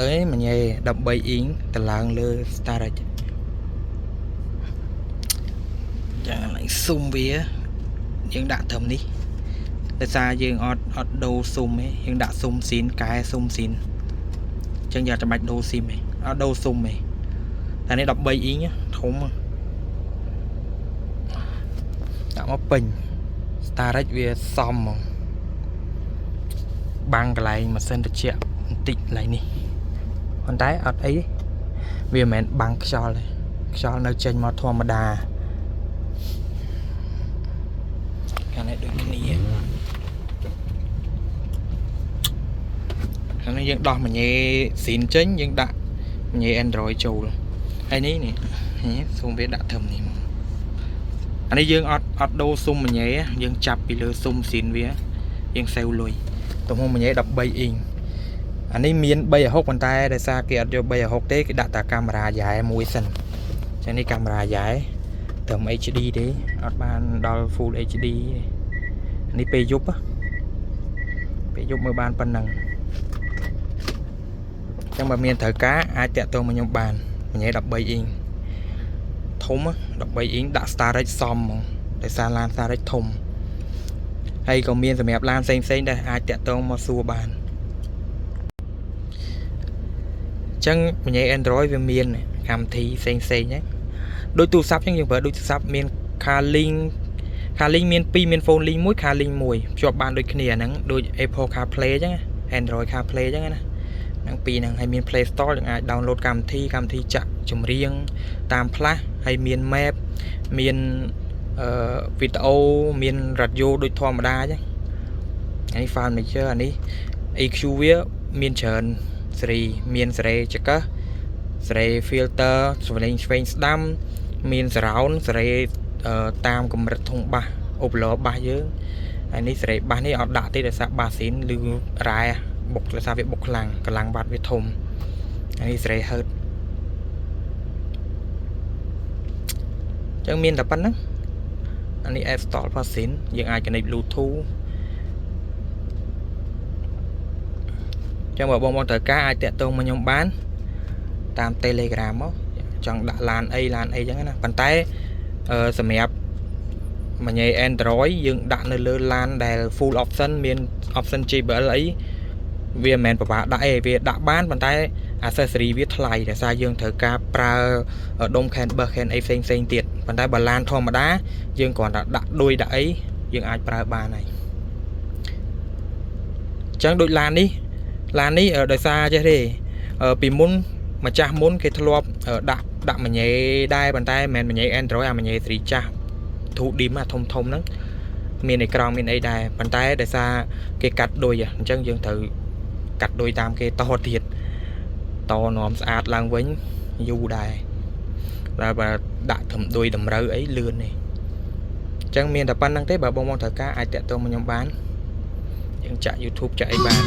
លើមញ៉េ13អ៊ីងតឡើងលើ Starex ចឹងឡើងស៊ុំវាយើងដាក់ត្រឹមនេះដោយសារយើងអត់ដូរស៊ុំទេយើងដាក់ស៊ុំស៊ីនកែស៊ុំស៊ីនចឹងយើងអត់ចាំបាច់ដូរស៊ីមទេអត់ដូរស៊ុំទេតែនេះ13អ៊ីងធំដាក់មកពេញ Starex វាសមហ្មងបាំងកន្លែងម៉ាស៊ីនត្រជាក់បន្តិចកន្លែងនេះប៉ុន្តែអត់អីទេវាមិនមែនបាំងខ្យល់ទេខ្យល់នៅចេញមកធម្មតាខាងនេះដូចគ្នាខាងនេះយើងដោះមញ៉េស៊ីនចេញយើងដាក់មញ៉េ Android ចូលហើយនេះនេះសូមវាដាក់ត្រឹមនេះមកអានេះយើងអត់ដូរស៊ុំមញ៉េយើងចាប់ពីលើស៊ុំស៊ីនវាយើងសេវលុយទំហំមញ៉េ13អ៊ីងអានេះមាន360ប៉ុន្តែដោយសារគេអត់យក360ទេគេដាក់តែកាមេរ៉ាយ៉ែមួយសិនចឹងនេះកាមេរ៉ាយ៉ែត្រឹម HD ទេអត់បានដល់ Full HD ទេនេះពេលយប់ពេលយប់មើលបានប៉ុណ្ណឹងចឹងបើមានត្រូវការអាចតាក់ទងមកខ្ញុំបានមញ៉េ13អ៊ីងធំ13អ៊ីងដាក់ Starex សមហ្មងដោយសារឡាន Starex ធំហើយក៏មានសម្រាប់ឡានផ្សេងផ្សេងដែរអាចតាក់ទងមកសួរបានចឹងមញ៉េ Android វាមានកម្មវិធីផ្សេងផ្សេងហ្នឹងដូចទូរស័ព្ទចឹងយើងប្រើដូចទូរស័ព្ទមាន Carlink Carlink មាន2មាន Phone Link 1 Carlink 1ភ្ជាប់បានដូចគ្នាហ្នឹងដូច Apple CarPlay ចឹង Android CarPlay ចឹងណាហ្នឹងពីរហ្នឹងហើយមាន Play Store យើងអាច download កម្មវិធីចាក់ចម្រៀងតាម Flash ហើយមាន map មានអឺវីដេអូមាន radio ដូចធម្មតាចឹងអានេះ file manager អានេះ EQ វាមានច្រើនសេរីមានសេរីចកឹះសេរី filter សំឡេងឆ្វេងស្ដាំមាន surround សេរីតាមកម្រិតធុងបាសអូបឡបាសយើងហើយនេះសេរីបាសនេះអត់ដាក់ទេដោយសារបាសស៊ីនឬរ៉ែបុកដោយសារវាបុកខ្លាំងកម្លាំងវ៉ាត់វាធំហើយនេះសេរីហឺតចឹងមានតែប៉ុណ្្នឹងអានេះ App Store ផាស៊ីនយើងអាច connect Bluetooth ចឹងបើបងបងត្រូវការអាចតាក់ទងមកខ្ញុំបានតាម Telegram មកចង់ដាក់ឡានអីឡានអីចឹងណាប៉ុន្តែសម្រាប់មញ៉េ Android យើងដាក់នៅលើឡានដែល full option មាន option JBL អីវាមិនមែនពិបាកដាក់ទេវាដាក់បានប៉ុន្តែ accessory វាថ្លៃដោយសារយើងត្រូវការប្រើដុំ CAN bus CAN អីផ្សេងផ្សេងទៀតប៉ុន្តែបើឡានធម្មតាយើងគ្រាន់តែដាក់ឌុយដាក់អីយើងអាចប្រើបានហើយអញ្ចឹងដូចឡាននេះឡាននេះដោយសារចេះទេពីមុនម្ចាស់មុនគេធ្លាប់ដាក់មញ៉េដែរប៉ុន្តែមិនមែនមញ៉េ Android អាមញ៉េសេរីចាស់ 2 dim អាធំធំហ្នឹងមានអេក្រង់មានអីដែរប៉ុន្តែដោយសារគេកាត់ឌុយអញ្ចឹងយើងត្រូវកាត់ឌុយតាមគេតទៀតតនាំស្អាតឡើងវិញយូរដែរតែបើដាក់ធំឌុយតម្រូវអីលឿនទេអញ្ចឹងមានតែប៉ុណ្្នឹងទេបើបងបងត្រូវការអាចតាក់ទងមកខ្ញុំបានយើងចាក់ YouTube ចាក់អីបាន។